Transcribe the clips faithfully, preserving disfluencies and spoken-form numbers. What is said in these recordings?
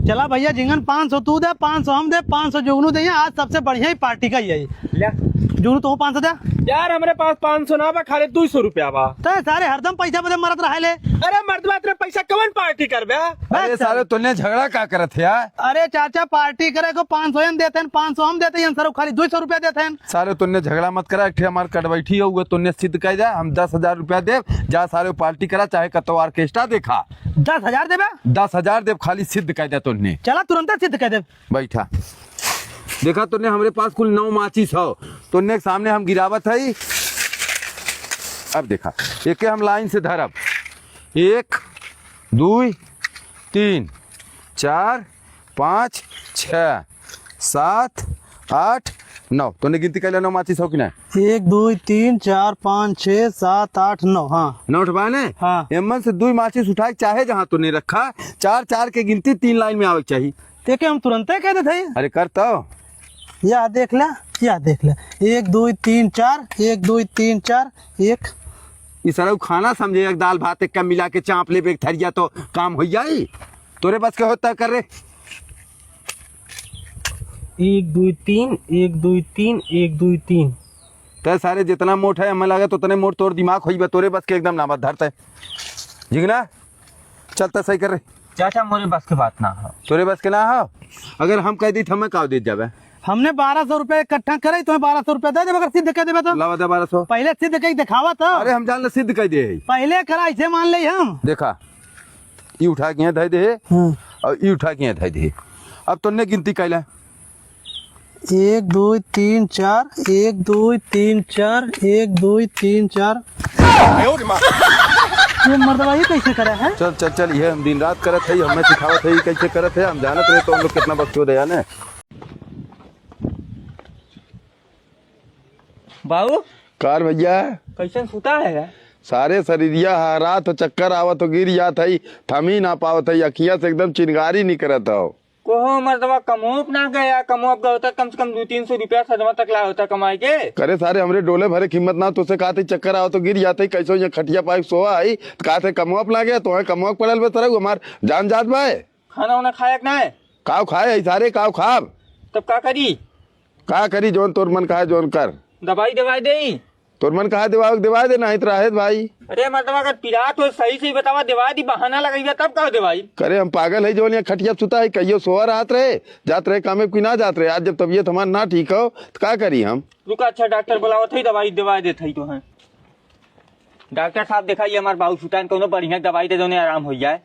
चला भइया, झिंगन पाँच सौ तू दे, पाँच सौ हम दे, पाँच सौ जुगनू दे। आज सबसे बढ़िया ही पार्टी का यही। ले। जुगनू, तू पाँच सौ दे। यार, हमरे पास पाँच सौ ना बा, खाली दुई सौ रुपया बा। तो सारे हरदम पैसा बदे मरत रहे ले। अरे मर्दवा, इतने पैसा कवन पार्टी करबे? अरे बस सारे, तोने झगड़ा का करत है यार? अरे चाचा, पार्टी करे को पाँच सौ हम देते हैं, पाँच सौ हम देते हैं, सर खाली दुई सौ रुपया देते हैं। सारे, तोने झगड़ा मत करा, एक ठे हमार कट बैठी हो, वो तोने सिद्ध कह दे, हम दस हजार रुपया देब, जा सारे पार्टी करा, चाहे कतो ऑर्केस्ट्रा देखा। दस हजार देबे? दस हजार देब, खाली सिद्ध कह दे तोने। चला, तुरंते सिद्ध कह देब। बैठा। देखा तोने, हमरे पास कुल नौ माचिस हो, तोने के सामने हम गिरावत हई। अब देखा, एके हम लाइन से धरब, एक, दुई, तीन, चार, पाँच, छः, सात, आठ, नौ। तोने गिनती कइला, नौ माचिस हो कि ना? एक, दुई, तीन, चार, पाँच, छः, सात, आठ, नौ। हाँ। नौ ठो बा ने? हाँ। एमन से दुई माचिस उठाए, चाहे जहाँ तोने रखा, चार, चार के गिनती तीन लाइन में आवे के चाही। तेके हम तुरंते कह देत हई। अरे कर तो। या देख ले, या देख ले। एक, दुई, तीन, चार, एक, दुई, तीन, चार, एक। ई सरऊ खाना समझे, एक दाल भात एक का मिला के चाँप लेबे एक थरिया तो काम होइ जाई। तोरे बस के होता कर रे। एक, दुई, तीन, एक, दुई, तीन, एक, दुई, तीन। तै सारे जितना मोट है, हमें लगे तो उतने मोट तोर दिमाग होई बा, तोरे बस के एकदम ना बा, धर तै। झिंगना, चल तै सही कर रे। चाचा, मोरे बस के बात ना हो। तोरे बस के ना हो? अगर हम कह दी, तो हमें का दे जाबे? हमने बारह सौ रुपया इकट्ठा करे, तुम्हें बारह सौ रुपया दे देबे, अगर सिद्ध कह देबे तो। लावा दे बारह सौ। पहले सिद्ध कह दिखावा तो। अरे, हम जान ले सिद्ध कह दे है। पहले करा, ऐसे मान ले हम। देखा, ई उठा के यहाँ धइ दे, हाँ। और ई उठा के यहाँ धइ दे। अब तोने गिनती कैला। एक, दुई, तीन, चार, एक, दुई, तीन, चार, एक, दुई, तीन, चार। ये मर्दवा ये कैसे करे है? चल, चल, चल, ये हम दिन रात करत है, हमें सिखावत है, ये कैसे करत है, हम जानत रहे तो हम लोग कितना बकचोद है, जाने। बाबू। कार भैया। कैसन सुता है? सारे शरीरिया हरात हो, चक्कर आवत हो, गिर जात है, थमी ना पावत है, अखिया से एकदम चिनगारी निकरत हो। कोहो मर्दवा कमोप ना गया, कमोप गया होता कम से कम दो तीन सौ रुपया सजवा तक लाया होता कमाई के। करे सारे हमरे डोले भरे हिम्मत ना, तोसे कहते चक्कर आवत हो, गिर जाते, कैसो ये खटिया पाइप सोआ है, तो कहते कमोप ना गया, तो है कमोप पड़ल बे सरऊ, हमार जान जात बाय। खाना वाना खाया कि नाय? काव खाए है सारे, काव खाब? तब का करी? का करी, जौन तोर मन कहा जौन कर। दवाई दवाई देई? तोर मन कहा देवावे के देवाई दे, नाहीं त रहे भाई। अरे मर्दवा, अगर पिरात हो सही सही बतावा, देवाई दी, बहाना लगइबे तब का देवाई? करे हम पागल है जौन यहाँ खटिया सुता है, कहियो सोआ रहत रहे, जात रहे कामे कि ना जात रहे, आज जब तबीयत हमार ना ठीक हो त का करी हम? रुका, अच्छा डॉक्टर बुलावत है, दवाई दवाई देत है तो हैं। डॉक्टर साहब देखाइए हमार बाबू सुतान, कौनो बढ़िया दवाई दे दो, उन्हें आराम हो जाए।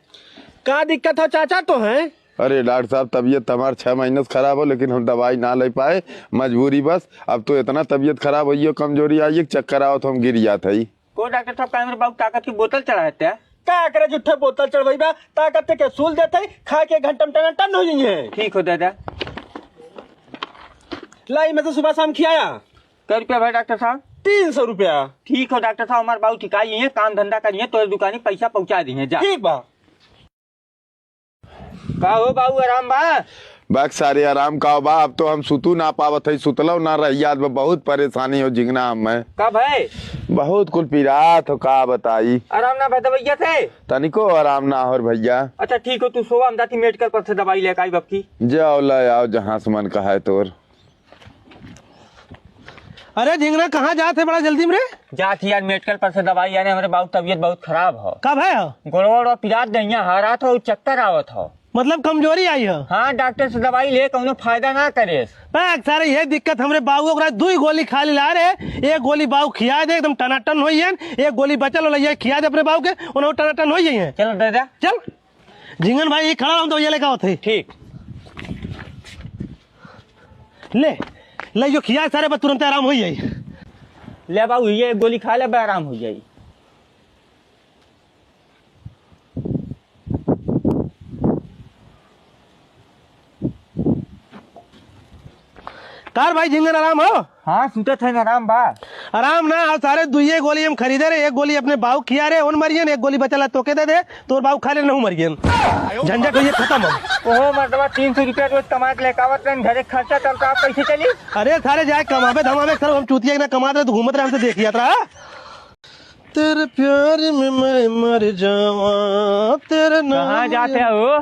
का दिक्कत हो चाचा तो हैं? अरे डॉक्टर साहब, तबीयत तो हमार छह महीने से खराब हो, लेकिन हम दवाई ना ले पाए, मजबूरी बस। अब तो इतना तबीयत खराब होइयो, कमजोरी आई, एक चक्कर आवत, हम गिर जात हई। को डॉक्टर साहब, का हमरे बाबू ताकत की बोतल चढ़ा है क्या? का करे जुट्ठे बोतल चढ़वाई बा? ताकत के सूल देत हई, खा के घंटन टन टन हो जाइए। ठीक हो दादा। लाई में तो सुबह शाम खियाया। कै रुपया भाई डॉक्टर साहब? तीन सौ रुपया। ठीक हो डॉक्टर साहब, हमार बाबू ठिकाई है, काम धंधा करिए, तोरे दुकानी पैसा पहुँचा दिए, जा। ठीक बा। का हो बाबू, आराम बा? बक सारे आराम का बा, अब तो हम सुतू ना पावत है, सुतलो ना रह याद बा, बहुत परेशानी हो जिगना हमें। का भाई? बहुत कुल पिरात हो, का बताई। आराम ना भा दवाइया से? तनिको आराम ना हो रे भैया। अच्छा ठीक हो, तू सोवा, हम जाती मेडिकल पर से दवाई लेके आई बक्की। जाओ ले आओ, जहाँ से मन कहा है तोर। अरे झिंगना, कहाँ जात है बड़ा जल्दी में रे? जात ही यार, मेडिकल पर से दवाई आने, हमरे बाबू तबीयत बहुत खराब हो। का भय हो? गोड़वा ओड़वा पिरात, दहिया हारात हो, चक्कर आवत हो। मतलब कमजोरी आई हो? हाँ, डॉक्टर से दवाई ले, कौनो फायदा ना करे। बैक सारे, ये दिक्कत हमरे बाबू को, दुई गोली खा ली ला रे। एक गोली बाबू खिया दे, एकदम टनाटन होई है। एक गोली बचल होला, ये खिया दे अपने बाबू के, उन्हें टनाटन होई है। चलो दादा। चल। झिंगन भाई, ये खड़ा रहो, तो ये लेकर आओ थे। ठीक। ले, ले जो खिया सारे, बस तुरंत आराम हो जाई। ले बाबू, ये एक गोली खा ले, बस आराम हो जाई। कार भाई झिंगन, आराम हो? हाँ, सुतत है, आराम बा। आराम ना, और सारे दुइये गोली हम खरीदे रे, एक गोली अपने बाऊ खिया रे, उन मरियन, एक गोली बचला तोके दे दे, तोर बाऊ खा ले, नहु मरियन। झंझट होइए खत्म हो। ओहो मर्दवा, तीन सौ रुपया रोज कमा के लेके आवत रहन, घरे खर्चा चलता, आप कैसे चली? अरे सारे जाए कमाबे धमाबे, सर हम चूतिया के ना कमात रहे, तू घूमत रहे हमसे देखिया तरा। तेरे प्यार में मैं मर जावा, तेरे नाम कहाँ जाते हो?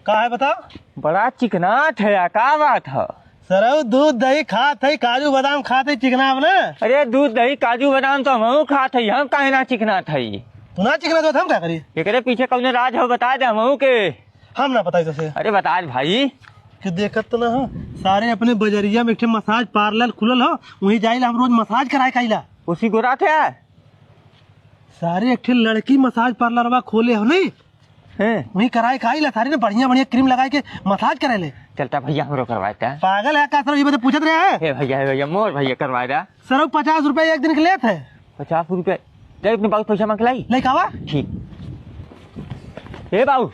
का है बताओ? बड़ा चिकनाट है यार, का बात है? सरऊ दूध दही खात है, काजू बादाम खात है, चिकनाब ना? अरे दूध दही काजू बादाम तो हमहू खात है, हम काहे ना चिकनात है? तू ना चिकनात हो तो हम का करी? एकरे पीछे कौनो राज हो बता दे हमहू के। हम ना बताई तोसे। अरे बता दे भाई। कि देखत तो ना हो, सारे अपने बजरिया में एक ठे मसाज पार्लर खुलल हो, वहीं जाइला हम रोज मसाज कराए के आइला। उसी गोरा थे? सारे एक ठे लड़की मसाज पार्लरवा खोले हो नहीं? हैं? वहीं कराए के आइला, सारे ने बढ़िया बढ़िया क्रीम लगाए के मसाज करे ले। चलता भैया हमरो करवाए ता। पागल है का सर, ये बता पूछत रहे हैं? ए भैया, ए भैया, मोर भैया करवाए दा। सर, वो पचास रुपया एक दिन के लेत है। पचास रुपया? दे अपने बाबू पैसा मांग लाई। नहीं कावा? ठीक। ए बाबू।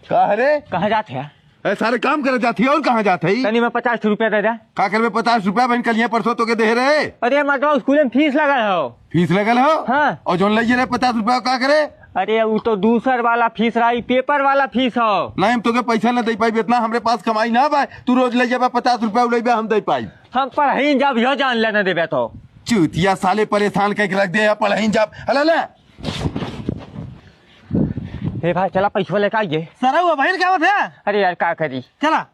का है रे? कहाँ जात है? ए, सारे काम करे जात ही, और कहाँ जात है? तनी में पचास रुपया दे दे। का करबे पचास रुपया बहन कलिया परसों तोके दे रहे? अरे मतलब स्कूल में फीस लगल हो। फीस लगल हो? हाँ। और जोन लइए रहे पचास रुपया का करे? अरे वो तो दूसर वाला फीस रहा, ई पेपर वाला फीस हो। नहीं, हम तोके पैसा न दे पाई, इतना हमरे पास कमाई ना बा। तू रोज ले जाबा पचास रुपया, उड़ेबे हम दे पाई। हम पढ़ाई जब यह जान लेने देबे तो। चूतिया साले परेशान करके रख दे, पढ़ाई जब। हला ले। हे भाई, चला पैसवा लेके आइए। सर, वो बहन क्या होत है? अरे यार, का करी? चला।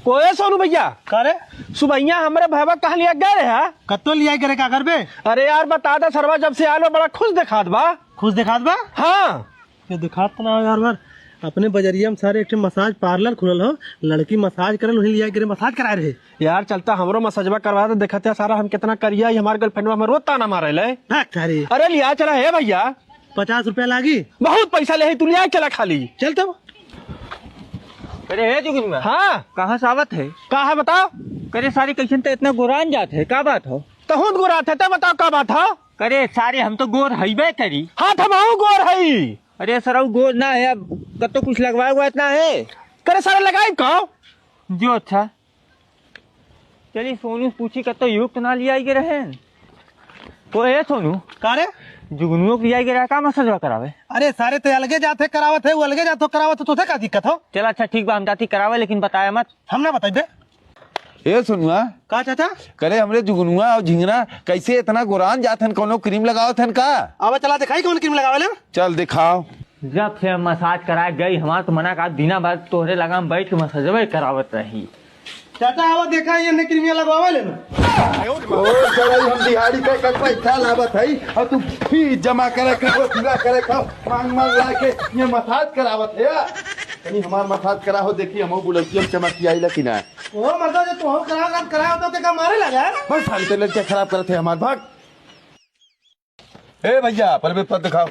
कोए सोनू भैया। का रे? सुबहिया हमरे भैया कहाँ लिया गए रहे, हाँ? कत्तो लिया गए रहे, का करबे? अरे यार, बता दे सरवा, जब से आलो बड़ा खुश देखात बा। खुश देखात बा? हाँ। ये देखात ना हो यार, बार अपने बजरिया में सारे एक ठे मसाज पार्लर खुलल हो, लड़की मसाज करल, वहीं लिया गए रहे, मसाज कराए रहे। यार, चलता हमरो मसजवा करवा दे, देखत है सारा हम कितना करिया, ये हमार गर्लफ्रेंडवा हमें रोज ताना मारे ले। भाग सारे। अरे, लिया चला है भैया। पचास रुपया लागी। बहुत पैसा ले है, तू लिया चला खाली। चल तब। अरे, हे जुगिन में। हाँ। कहाँ से आवत है? का है बताओ? करे सारी कैसन तो इतना गोरान जात है, का बात हो? तहूँ गोरात है, तब बताओ का बात हो? करे सारे हम तो गोर हईबे करी। हाँ, हम आऊ गोर हई। अरे सरऊ गोर ना है, अब कत्तो कुछ लगवाए हुआ इतना है। करे सारे लगाई का? जो अच्छा। चली सोनू से पूछी, कत्तो युक्त ना लिया के रहे। तो ए सोनू। का रे? जुगनुओ के लिया के रहे, का मसाजवा करावे? अरे सारे ते अलगे जात है करावत है, वो अलगे जात हो करावत है, तोसे का दिक्कत हो? चल अच्छा ठीक बा, हम जाती करावे, लेकिन बताया मत। हम ना बताइबे। ए सोनुआ। का चाचा? करे हमरे जुगनुआ और झिंगना कैसे इतना गोरान जात हन, कौनो क्रीम लगावत हन का? अब चला दिखाई कौन क्रीम लगावे ले। चल दिखाओ। जब से हम मसाज कराए गई, हमार तो मना का दिना भर तोहरे लगा में बैठ के मसाजवे करावत रही। चाचा, आवा देखा, ये ने क्रीमिया लगवावे ले ना। ओ, चलो, हम दिहाड़ी पे कर पैसा लावत हई, और तू फीस जमा करे का, वो पूरा करे का, मांग मांग ला के ये मसाज करावत है। तनी हमार मसाज करा हो, देखी हम बुलौतिया में चमक के आइला कि ना। ओ मर्दा, जो तू हो करा, करा होता तो का मारे लगा? बस, हम तो लड़के खराब करत है हमार, भाग। ए भैया, प्रवेश पत्र दिखाओ।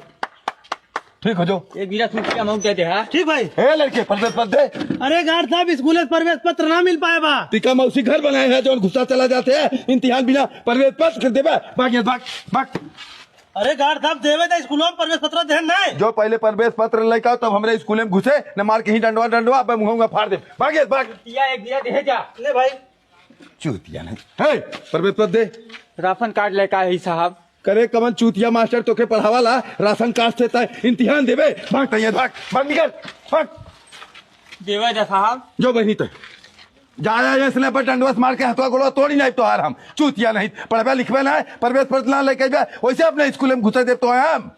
ठीक हो जो। एक गिलास सूप की अमाउंट दे दे, हाँ? ठीक भाई। ए लड़के, प्रवेश पत्र दे। अरे गार्ड साहब, स्कूल से प्रवेश पत्र ना मिल पाए बा। टीका मौसी घर बनाए हैं, जो घुसा चला जाते हैं, इम्तिहान बिना प्रवेश पत्र के देबे। भाग यहाँ, भाग, भाग। अरे गार्ड साहब, देवे तो स्कूल में प्रवेश पत्र देहन नहीं। जो पहले प्रवेश पत्र लेके आओ, तब हमरे स्कूल में घुसे, न मार के ही डंडवा, डंडवा, अब मुँह फाड़ दे। भाग यहाँ, भाग। या एक गिलास दे जा। ले भाई। चूतिया नहीं। हे, प्रवेश पत्र दे। राशन कार्ड लेके आए ही साहब। करे कवन चूतिया मास्टर तोके पढ़ावाला, राशन कार्ड से तय इम्तिहान देबे? भाग तैयार, भाग, भाग निकल, भाग। देवे दे साहब। जो बहिनी तय। जा, जा, जा, इसने पर डंडवस मार के हथवा गोड़वा तोड़ी नहीं तोहार हम। चूतिया नहीं, पढ़बे लिखबे ना, प्रवेश पत्र ना लेके अइबे, वैसे अपने स्कूल में घुसे दे तो हम।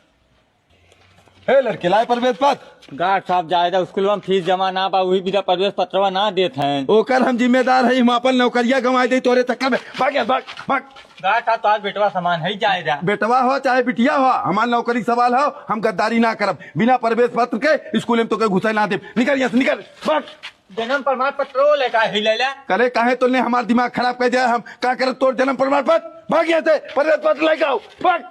हे लड़के, लाए प्रवेश पत्र? गार्ड साहब, जायदा स्कूलवा में फीस जमा ना बा, वही बिना प्रवेश पत्रवा ना देत हैं। ओकर हम जिम्मेदार हई, हम अपन नौकरिया गंवाई दे तोरे चक्कर में। भाग यहाँ, भाग, भाग। गार्ड साहब, तो आज बेटवा समान है, जायदा। बेटवा हो चाहे बिटिया हो, हमार नौकरी सवाल हो, हम गद्दारी ना करब। बिना प्रवेश पत्र के स्कूल में तोके घुसे ना देब। निकल यहाँ से, निकल, भाग। जन्म प्रमाण पत्र लेके आए ही, ले ले। करे काहे तोने हमार दिमाग खराब कर दिया, हम का करब तोर जन्म प्रमाण पत्र? भाग यहाँ से, प्रवेश पत्र लेके आओ, भाग।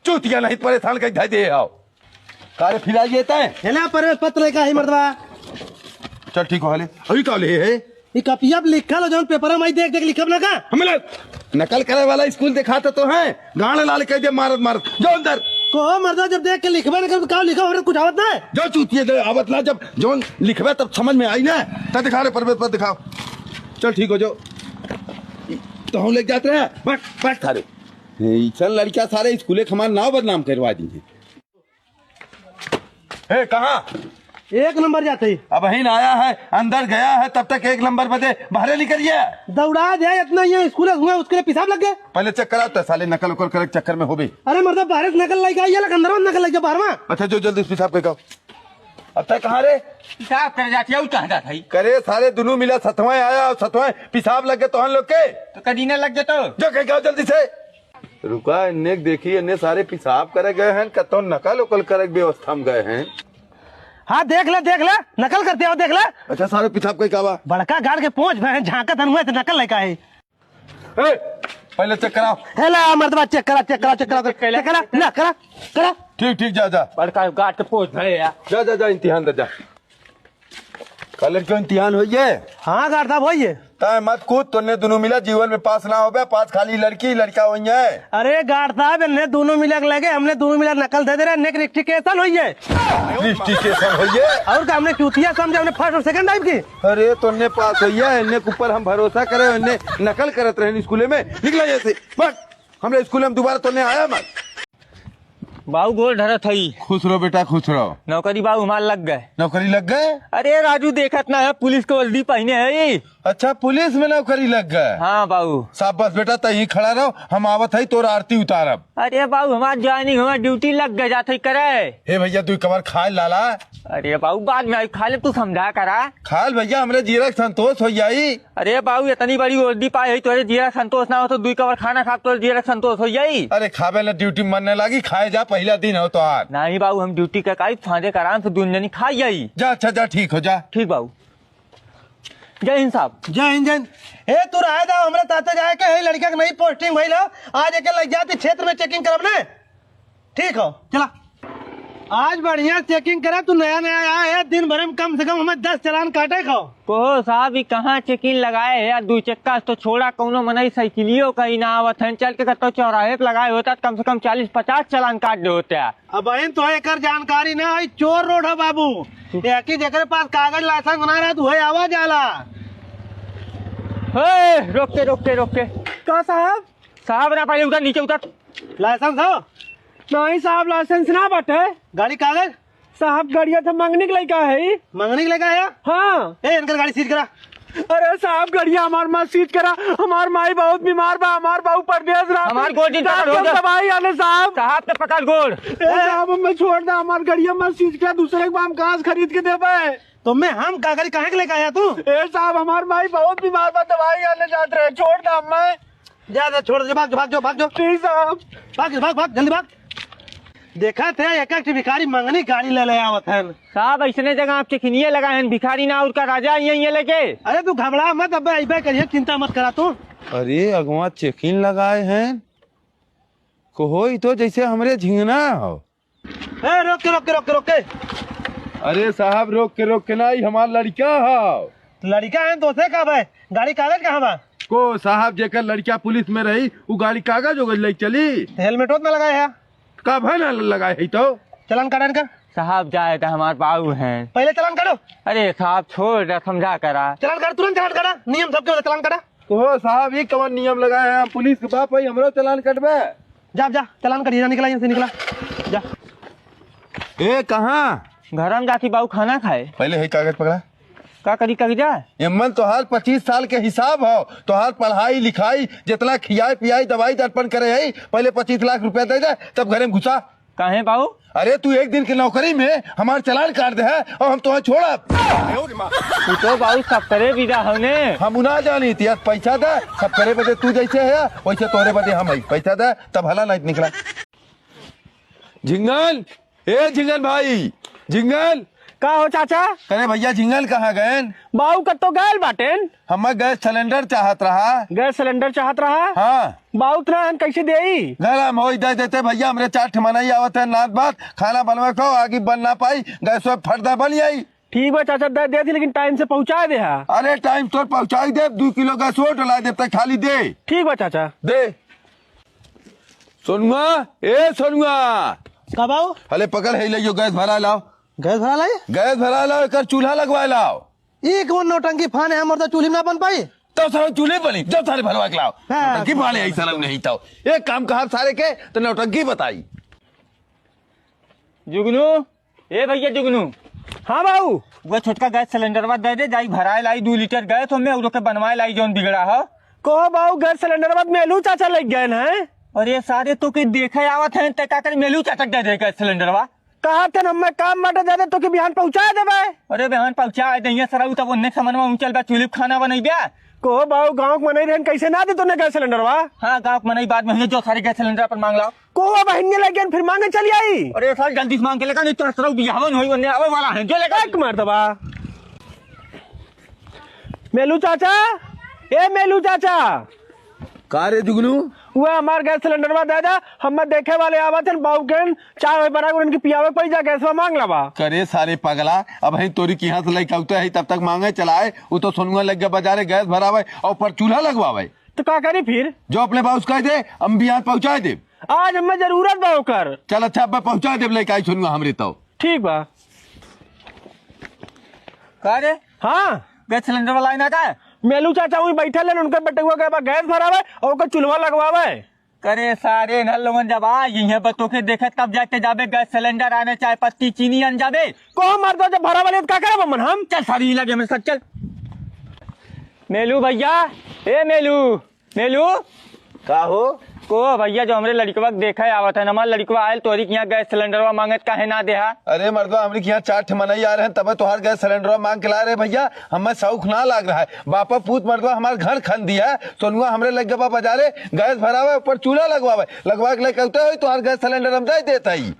चूतिया नहीं परेशान कई धै दे आओ। कारे फिराई लेता है? है ना, प्रवेश पत्र लेके आई मर्दवा। चल ठीक हो ले। अभी का ले है? ई कपिया पे लिखल हो, जौन पेपर में आई देख देख लिखब ना का? हमला नकल करे वाला स्कूल दिखाते तो हैं। गांड लाल कह दे मारत मारत। जो अंदर। को हो मर्दवा, जब देख के लिखबे ना कर तो का लिखब, हमरा कुछ आवत ना है। जो चूतिया दे आवत ना, जब जौन लिखबे तब समझ में आई ना। तो दिखा रे प्रवेश पत्र दिखाओ। चल ठीक हो जो। तो हम लेके जाते हैं। बट बट सारे। ऐसन लड़का सारे स्कूले के हमार नाव बदनाम करवा दी है। ए, कहाँ? एक नंबर जात ही। अबहिन आया है, अंदर गया है, तब तक एक नंबर बदे बाहरे निकल गया। दौड़ा दे इतना, ये स्कूल हुआ, उसके लिए पेशाब लग गए। पहले चेक करा तो साले नकल उकल करे के चक्कर में हो भी। अरे मर्दा, बाहरे से नकल लेके आई है, लग अंदर में नकल लेके बाहर में। अच्छा, जो जल्दी से पेशाब करके आओ। अब तक कहाँ रे? पेशाब करे जाती है, उ कहाँ जात है? करे सारे दुनू मिला सतवां आया और सतवां पेशाब लग गए तोहन लोग के। तो कदीना लग गए तो? जो कहीं गाओ जल्दी से। रुका, इन्ने देखी, इन्ने सारे पेशाब करे गए हैं, कतौ नकल उकल करे के व्यवस्था में गए हैं। हाँ, देख ले, देख ले, नकल करते हो, देख ले। अच्छा, सारे पेशाब कहीं का बा? बड़का गाड़ के पोंछ भए हैं, झांकत हनुआ तो नकल लइका है। ए, पहले check कराओ। हे ला, मर्दवा, check करा, check करा, check करा, check करा, ना, करा, करा। ठीक, ठीक, जा, जा। बड़का गाड़ के पोंछ भए यार। जा, जा, जा, इम्तिहान दे, जा। कल क्यों इम्तिहान होइए? हाँ, गाड़ साहब, होइए। तय मत कूद, तोन्ने दुनू मिला जीवन में पास ना होबे, पास खाली लड़की, लड़का होइए। अरे गाड़ साहब, इन्हें दुनू मिला के लगे, हमने दुनू मिला नकल दे दे रहे, नेक rectification होइए। Rectification होइए? और का, हमने चूतिया समझे, हमने first और second आइब की? अरे, तोन्ने पास होइए, इन्ने के ऊपर हम भरोसा करे, इन्ने नकल करत रहे स्कूले में। निकला यहाँ से, भाग। हमरे स्कूले में दोबारा तोन्ने आया मत। बाऊ गोड़ धरत हई। खुश रहो बेटा, खुश रहो। नौकरी बाऊ हमार लग गए। नौकरी लग गए? अरे राजू, देखत ना है, पुलिस के वर्दी पहने है। अच्छा, पुलिस में नौकरी लग गए? हाँ बाऊ। शाबाश बेटा, तहीं खड़ा रहो, हम आवत हई तोर आरती उतारब। अरे बाऊ, हमार joining, हमार duty लग गए, जात हई करे। हे भैया, तू एक बार खाए लाला। अरे बाऊ, बाद में आई, खा ले, तू समझा करा। खा ले भैया, हमरे जीरा के संतोष हो जाई। अरे बाऊ, इतनी बड़ी वर्दी पाए है, तोरे जीरा संतोष ना हो तो दुई कवर खाना खा, तोरे जीरा संतोष हो जाई। अरे खाबे ला duty मन न लागी, खाए जा, पहला दिन हो तोहार। नहीं बाऊ, हम duty के काई, फांदे के आराम से दून जनी खा जाई। जा, अच्छा जा, ठीक हो जा। ठीक बाऊ। जय हिंद साहब। जय हिंद, जय हिंद। ए, तू रहे दा, हमरे साथे जाए के है, लड़का के नई posting भइल हो, आज एके लग जाती क्षेत्र में checking करब ने। ठीक हो, चला। आज बढ़िया checking करा, तू नया नया आया है, दिन भर में कम से कम हमें दस चालान काटे खाओ। कहो साहब, ई कहाँ checking लगाए है यार, दू चक्का से तो छोड़ा, कौनो मनई साइकिलियो कहीं ना आवत है, चल के कतो चौराहे पे लगाए होता तो कम से कम चालीस पचास चालान काट दे होते हैं। अब बहन तो एकर जानकारी ना है, चोर road है बाबू, एक ही जेकरे पास कागज license ना रहत, वही आवा जाला। हे, रोक के, रोक के, रोक के। का साहब? साहब ना, पहले उतर, नीचे उतर। License हो? नहीं साहब, license ना बाटे। गाड़ी कागज? साहब, गड़िया तो मंगनी के लइका है। मंगनी के लइका है? हाँ। ए, इनकर गाड़ी seize करा। अरे साहब, गड़िया हमार मत seize करा, हमार माई बहुत बीमार बा, हमार बाबू परदेस रहा। हमार गोड़ जिन पकड़ हो जा। दवाई आने साहब। साहब के पकड़ गोड़। ए साहब, हमें छोड़ दे, हमार गड़िया मत seize करा, दूसरे के बा हम कहाँ से खरीद के देबे? तो मैं हम का करी, काहे के लेके आया तू? ए साहब, हमार माई बहुत बीमार बा, दवाई आने जात रहे, छोड़ दे हमें। जा, जा, छोड़ दे, भाग जो, भाग जो, भाग जो। ठीक साहब। भाग, भाग, भाग, जल्दी भाग। देखा थे, एक एक भिखारी मंगनी गाड़ी ले ले आवत हन। साहब, ऐसने जगह आप चेकिनिया लगाए हैं, भिखारी ना और का राजा ये, ये लेके। अरे तू घबरा मत, अबे अइबे करिए, चिंता मत करा तू। अरे अगवा checking लगाए हैं, कोई तो जैसे हमरे झिंगना हो। ए, रोक के, रोक के, रोक के, रोक के। अरे साहब, रोक के, रोक के ना, ई हमार लड़का हव। लड़का है, दोसरे का भाई? गाड़ी कागज कहाँ बा? को साहब, जेकर लड़का पुलिस में रही, उ गाड़ी कागज ओगज ले चली? तो हेलमेट होत ना लगाए है। का भाई ना लगाए है तो? चलान काटन का। साहब, जाए तो हमार बाबू हैं। पहले चलान काटो। अरे साहब, छोड़ दे, समझा करा। चलान काट, तुरंत चलान काटा, नियम सबके होता, चलान काटा। कहो साहब, ई कवन नियम लगाए हैं? हम पुलिस के बाप हई, हमरो चालान कटबे? जा, जा, चालान कटिए, जा, निकला यहाँ से, निकला, जा। ए, कहाँ? घर में जाती बाबू खाना खाए। पहले है कागज पकड़ा। का करी, करी जा? एमन तोहार पच्चीस साल के हिसाब हो, तोहार पढ़ाई लिखाई, जितना खियाई पियाई, दवाई दर्पण करे है, पहले पच्चीस लाख रुपया दे दे, तब घरे में घुसा। काहे बाऊ? अरे तू एक दिन के नौकरी में हमार चालान काट दे है और हम तोहे छोड़ब। तू तो बाऊ सबकरे विदा हवने। हम ना जानी थी यार, पैसा दे, सबकरे बदे तू जैसे है वैसे तोहरे बदे हम है। पैसा दे तब हला नहीं निकला। झिंगन, ए झिंगन भाई, झिंगन। का हो चाचा? अरे भैया झिंगन कहाँ गएन? बाऊ कत्तो गएल बाटेन। हमें गैस सिलेंडर चाहत रहा। गैस सिलेंडर चाहत रहा? हाँ। बाऊ उतना हम कैसे देई? घर हम होई दे देते भैया, हमरे चार ठे मनई आवत है, नात बात, खाना बनवे को आगे बन ना पाई, गैस फट दे बन जाई। ठीक बा चाचा, दे देती, लेकिन टाइम से पहुँचा दे हा। अरे टाइम तोर पहुँचाई दे, दू किलो गैस और डला दे, तय खाली दे। ठीक बा चाचा। दे। सोनुआ, ए सोनुआ। का बाऊ? अरे पकड़ है, ले यो गैस भरा लाओ। गैस भरा लाई? गैस भरा लाओ, एकर चूल्हा लगवा लाओ। ई कौन नौटंकी फान है, हमर तो चूल्ही में ना बन पाई। तो सारे चूल्हे बनी, जब सारे भरवा के लाओ। हाँ। नौटंकी फान है, ऐसा नहीं तो। एक काम कहा सारे के, तो नौटंकी बताई। जुगनू, ए भैया जुगनू। हाँ बाऊ। वो छोटका गैस सिलेंडरवा दे दे, जाई भराए लाई दू लीटर गैस, हमें और ओके बनवाए लाई जौन बिगड़ा हो। कहो बाऊ, गैस सिलेंडरवा मेलू चाचा लग गए हैं। अरे सारे तो के देखे आवत हैं, ते का कर मेलू चाचा दे दे गैस सिलेंडरवा। कहा थे ना, मैं काम बाटे जादे तो के बिहान पहुँचा देबे। अरे बिहान पहुँचा दे, ये सरऊ तब उन्ने समन में उचल बा, चूल्ही खाना बनइबे। को बाऊ, गाँव के मनई रहन, कैसे ना दे तोने गैस सिलेंडरवा? हाँ, गाँव के मनई बाद में हुए, जो सारे गैस सिलेंडर अपन मांग लाओ। को अब हिन्ने लग गया, फिर मांगे चली आई। अरे साल जल्दी से मांग के लेकर, नहीं तो सरऊ बिहावन होई, उन्ने आवे वाला है, जो लेकर। एक मार दबा। मेलू चाचा, ए मेलू चाचा। का रे जुगनू? वह हमार गैस सिलेंडरवा दे दा, हम देखे वाले आवत हन, बाऊ के चाय वाय बना के उनके पियावे पड़ी जा, गैसवा मांग लावा। करे सारे पगला, अब ही तोरी किहाँ से लइके आउते है, तब तक मांगे चलाए, वो तो सोनुआ लग गया बाजारे गैस भरावे और ऊपर चूल्हा लगवावे। तो का करी फिर? जो अपने बाऊ से कह दे, हम बिहान पहुँचाए दे। आज हमें जरूरत बा ओकर। चल अच्छा, अब मैं पहुँचाए देब, लइके आई सोनुआ हमरे तो। ठीक बा। का रे? हाँ। गैस सिलेंडर वाला आई ना का? मेलू चाचा वहीं बैठल हैं, उनकर बेटुआ के बा गैस भरावे और ओकर चूल्हा लगवावे। करे सारे इन्हर लोगन जब आ इहे बा तोके देखे तब जाके जाबे गैस सिलेंडर आने चाय पत्ती चीनी आन जाबे। को मार दो जब भरावे ले तो का करब मन हम? चल सारी लगे में सब चल। मेलू भैया, ए मेलू, मेलू। का हो? को भैया जो हमरे लड़कवा के देखे आवत है, हमार लड़कवा आयल तोरी के यहाँ गैस सिलेंडरवा मांगत काहे ना देहा? अरे मर्दवा, हमरी के यहाँ चार ठे मनई आ रहे हैं, तबे तोहार गैस सिलेंडरवा मांग के ला रहे भैया। हमें शौक ना लाग रहा है। बापा पूत मर्दवा हमार घर खन दिया है। सोनुआ हमरे लग गवा बाजारे, गैस भरावे, ऊपर चूल्हा लगवावे। लगवा के लेके उतरे होई, तोहार गैस सिलेंडर हम दे देत हई।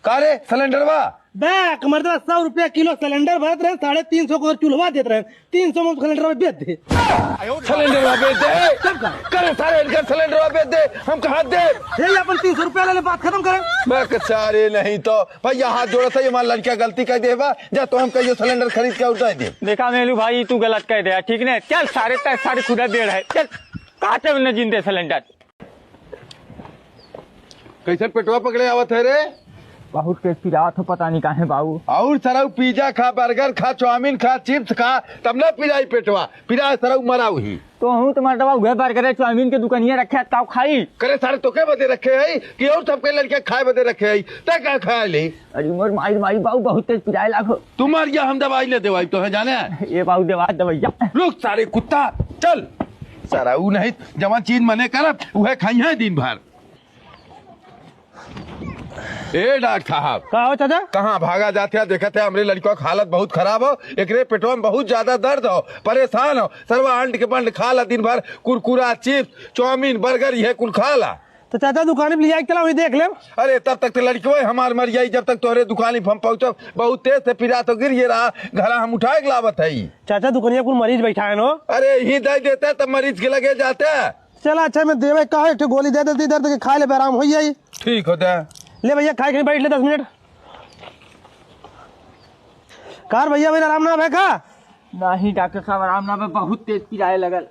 का रे, सिलेंडरवा? बैक, मर्दवा, सौ रुपया किलो सिलेंडर भरत रहे, साढ़े तीन सौ को चूल्हवा देत रहे, तीन सौ में सिलेंडरवा बेच दे। सिलेंडरवा बेच दे? तब का? करे सारे इनका सिलेंडरवा बेच दे, हम कहाँ दे? हे, अपन तीन सौ रुपया ले ले, बात खत्म करे। मैं कह, सारे नहीं तो, भैया हाथ जोड़ा था, ये हमार लड़का गलती कर दे बा, जा तो हम कहियो सिलेंडर खरीद के उठाई दे। देखा मेलू भाई, तू गलत कह दे, ठीक ने? चल सारे, तय सारे खुदा बेड़ है, चल, काटे उन्हें जिंदे सिलेंडर। कैसन पेटवा पकड़े आवत है रे? बहुत पेट पिरात हो, पता नहीं काहे बाबू। और सरऊ पिज्जा खा, बर्गर खा, चाउमीन खा, चिप्स खा, तब ना पिराई पेटवा। पिराए सरऊ मरा उही। तो हूँ तो मर्दवा उहे बर्गर चाउमीन के दुकानिया रखे है, ताऊ खाई। करे सारे तोके बदे रखे है कि और सबके लड़के खाए बदे रखे है? तै का खाए ले? अरे मोर माई, माई बाबू बहुत तेज पिराए लागो। तू मर गया, हम दवाई ले देवाई तो है जाने। ये बाबू देवा दवैया। रुक सारे कुत्ता, चल। सरऊ नहीं, जवन चीज मने करब, उहे खाई है दिन भर। ए डॉक्टर साहब। का हो चाचा? कहाँ भागा जाते हैं? देखत है हमरे लड़का के हालत बहुत खराब हो, एकरे पेटवा में बहुत ज्यादा दर्द हो, परेशान हो। सरवा अंड के बंड खा ला दिन भर, कुरकुरा, चिप्स, चाउमीन, बर्गर, ये कुल खा ला। तो चाचा दुकान पे ले जाके चला, वही देख ले। अरे तब तक तो लड़कवे हमार मर जाई, जब तक तोहरे दुकान पे हम पहुँचब। बहुत तेज से पिरात हो, गिर ये रहा, घरा हम उठाए के लावत हई। चाचा दुकानिया कुल मरीज बैठा है नो। अरे यही दे देते तब मरीज के लगे जाते। चला अच्छा, मैं देवे का है, एक ठो गोली दे देती दर्द के, खा ले, आराम हो जाई। ठीक होता है। ले भैया, खाए कहीं बैठ ले दस मिनट। कार भैया, भाई आराम ना है का? नहीं डॉक्टर साहब, आराम ना है, बहुत तेज पिराए लगल।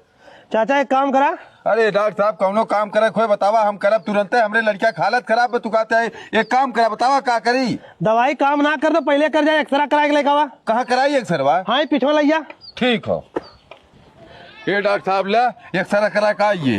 चाचा एक काम करा। अरे डॉक्टर साहब, कौनो काम करे खोए बतावा, हम करब तुरंते। हमरे लड़का के हालत खराब है, तू कहते है एक काम करा, बतावा का करी? दवाई काम ना कर तो पहले कर जाए, एक्सरा करा के लेके आवा। कहाँ कराई एक्सरवा? हाँ, ये पिछवा लैया। ठीक हो। ए डॉक्टर साहब, ले एक्सरे करा का ये।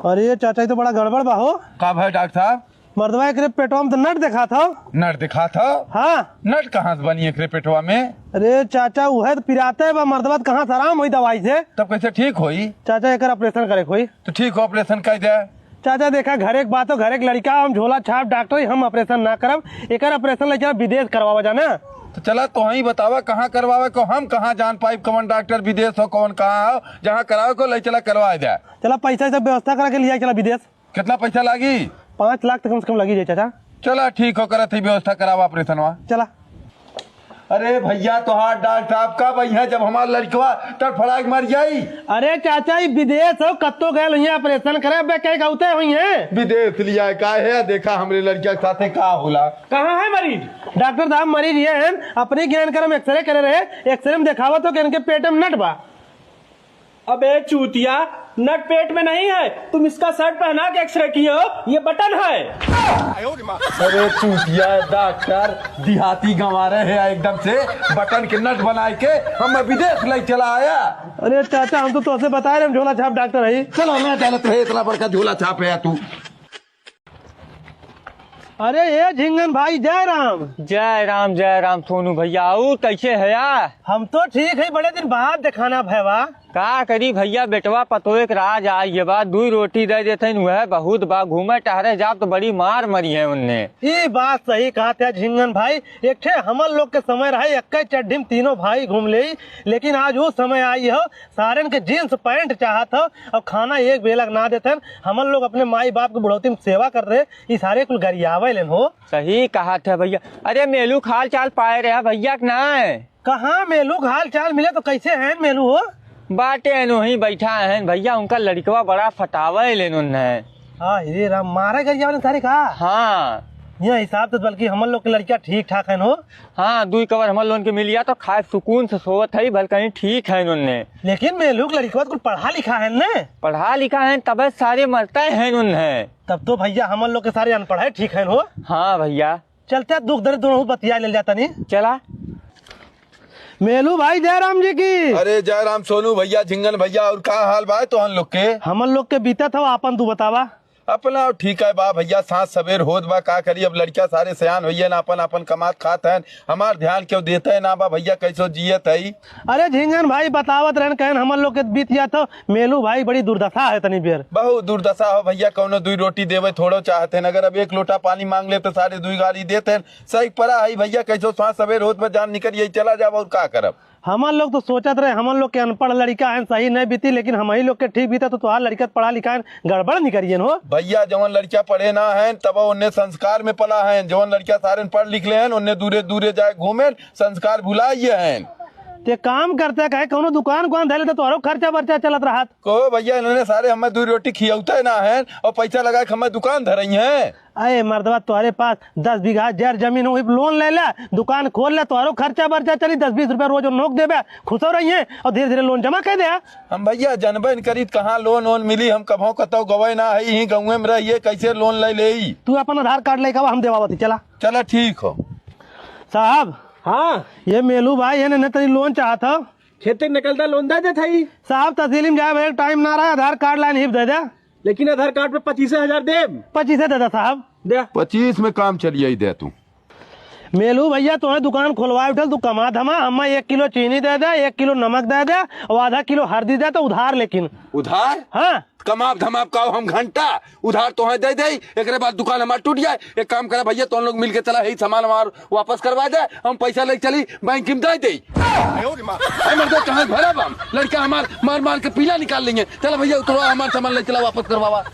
अरे चाचा, ये तो बड़ा गड़बड़ बा हो। का भाई डॉक्टर साहब? मर्दवा एकरे पेटवा में तो नट देखात हो। नट देखात हो? हाँ। नट कहाँ से बनी एकरे पेटवा में? अरे चाचा, उहे तो पिराते बा मर्दवा, तो कहाँ से आराम होई दवाई से? तब कैसे ठीक होई? चाचा, एकर ऑपरेशन करे के होई। तो ठीक हो, ऑपरेशन कर दे। चाचा देखा, घरे के बात हो, घरे के लड़का, हम झोला छाप डॉक्टर ही, हम ऑपरेशन ना करब। एकर ऑपरेशन ले चला विदेश करवावा जाना। तो चला, तो ही बतावा कहाँ करवावे को, हम कहाँ जान पाइब कौन डॉक्टर विदेश हो, कौन कहाँ हो, जहाँ करावे को ले चला करवा दे। चला, पैसा सब व्यवस्था करा के लिया चला विदेश। कितना पैसा लागी? पाँच लाख तक कम से कम लगी जाए चाचा। चला ठीक हो, करत ही व्यवस्था करावा ऑपरेशनवा। चला। अरे भैया, तोहार डॉक्टर साहब कब अइहें जब हमार लड़कवा तड़फड़ा के मर जाई? अरे चाचा, ई विदेश हो, कत्तो गयल हुइहें ऑपरेशन करे, अबे कहीं गौते हुइहें। विदेश लिया का है? देखा हमरे लड़किया के साथे का होला। कहाँ है मरीज? डॉक्टर साहब, मरीज ये हैं, अपने ज्ञान कर हम एक्सरे करे रहे, एक्सरे में देखावत हो कि इनके पेट में नट बा। अबे चूतिया, नट पेट में नहीं है, तुम इसका शर्ट पहना के एक्सरे किए हो, ये बटन है। अरे चूतिया डॉक्टर, देहाती गंवारे है एकदम से, बटन के नट बनाए के हम विदेश ले चला आया। अरे चाचा, हम तो तोसे बताए रहे, हम झोला छाप डॉक्टर है। चलो, मैं जानत रहे इतना बड़का झोला छाप है तू। अरे ए झिंगन भाई, जय राम। जय राम, जय राम सोनू भैया, और कैसे है या? हम तो ठीक है, बड़े दिन बाद देखाना भैया। का करी भैया, बेटवा पतोह के राज आई ये बा, दुई रोटी दे देते हैं, वह बहुत बा, घूमे टहरे जाब तो बड़ी मार मरी है उनने। ई बात सही कहत है झिंगन भाई, एक ठे हमर लोग के समय रहे, एक्के चड्ढी में तीनों भाई घूम ले, लेकिन आज वो समय आई हो, सारेन के जींस पैंट चाहत हो और खाना एक बेला के ना देते हैं। हमर लोग अपने माई बाप के बुढ़ौती में सेवा कर रहे, ई सारे कुल गरियावे लेन हो। सही कहत है भैया। अरे मेलू के हाल चाल पाए रहे भैया के ना? कहाँ मेलू के हाल चाल मिले तो कैसे हैं मेलू हो? बाटे हैं वहीं बैठा हैं भैया, उनका लड़कवा बड़ा फटावे लेन उन्हें। हाँ रे राम, मारे गरियावे लेन सारे का? हाँ। यह हिसाब से बल्कि हमर लोग के लड़किया ठीक ठाक हैं हो। हाँ, दुई कवर हमर लोगन के मिलिया तो खाए सुकून से सोवत है, भल कहीं ठीक है उन्हें। लेकिन मेलू के लड़कवा तो कुल पढ़ा लिखा है ने? पढ़ा लिखा है तबे सारे मरते हैं उन्हें। तब तो भैया हमर लोग के सारे अनपढ़ है ठीक है हो। हाँ भैया। चलते दुख दर्द दोनों बतिया ले जाता नहीं। चला। मेलू भाई जय राम जी की। अरे जय राम सोनू भैया, झिंगन भैया, और का हाल बा तोहन लोग के? हमन लोग के बीतत हव, आपन तू बतावा। अपना ठीक है बा भैया, साँझ सबेर होत बा, का करी अब लड़का सारे सयान होइए ना, अपन अपन कमात खात हैं, हमार ध्यान केहू देते ना बा भैया, कैसो जियत है। अरे झिंगन भाई बतावत रहन, कहन हमन लोग के बीत जात हो, मेलू भाई बड़ी दुर्दशा है तनी बेर। बहुत दुर्दशा हो भैया, कौनो दुई रोटी देवे थोड़ो चाहत हैं, अगर अब एक लोटा पानी मांग ले तो सारे दुई गारी देते हैं। सही परा है भैया, कैसो साँझ सबेर होत बा, जान निकल यही चला जाब और का करब। हमन लोग तो सोचत रहे, हमन लोग के अनपढ़ लड़का हैं, सही नहीं बीती, लेकिन हमही लोग के ठीक बीता तो तोहार लड़का पढ़ा लिखा है, गड़बड़ निकरियन हो। भैया जवन लड़का पढ़े ना हैं तब उन्ने संस्कार में पला हैं, जवन लड़का सारे पढ़ लिख ले हैं उन्ने दूरे दूरे जाए घूमे, संस्कार भुलाइए हैं। ते काम करते कहे कौनो दुकान उकान धैले तो तोहरो खर्चा बर्चा चलत रहत। को भैया इन्होंने सारे हमें दो रोटी खियौते ना हैं और पैसा लगा के हमें दुकान धरई हैं। अरे मर्दवा, तोहरे पास दस बीघा जर जमीन हो, लोन ले ले, दुकान खोल ले, तोहरो खर्चा बर्चा चली, दस बीस रुपया रोज नोक देबे, खुशो रहिए और धीरे धीरे लोन जमा कर दे। हम भैया जनबे न करी त कहाँ लोन वोन मिली, हम कभों कतौ गवे ना है, यहीं गाँवे में रहिए, कैसे लोन ले लेई? तू अपन आधार कार्ड लेके आवा, हम देवावती, चला। चला ठीक हो। साहब, हाँ। ये मेलू भाई है ना, तनी लोन चाहत हो। खेते निकलता लोन दे देत हई। साहब, तहसील में जाए भाई, टाइम ना रहा, आधार कार्ड लाइन हिप दे दे। लेकिन आधार कार्ड पे पच्चीस हजार देब। पच्चीस दे दे साहब। दे। पच्चीस में काम चलिए, दे तू। मेलू भैया, तोहे दुकान खोलवाए उठल, तू कमा धमा, हमें एक किलो चीनी दे दे, एक किलो नमक दे दे और आधा किलो हरदी दे, तो उधार लेकिन। उधार? हाँ। कमाब धमाब का हम घंटा उधार तोहे दे दे, एकरे बाद दुकान हमार टूट जाए। एक काम करे भैया, तोहन लोग मिल के चला, यही सामान हमार वापस करवा दे, हम पैसा लेके चली बैंक में दे दे। अरे मर्दे, कहाँ भरा बा? लड़का हमार मार मार के पीला निकाल लेंगे। चला भैया, उतरो, हमार सामान ले चला, वापस करवावा।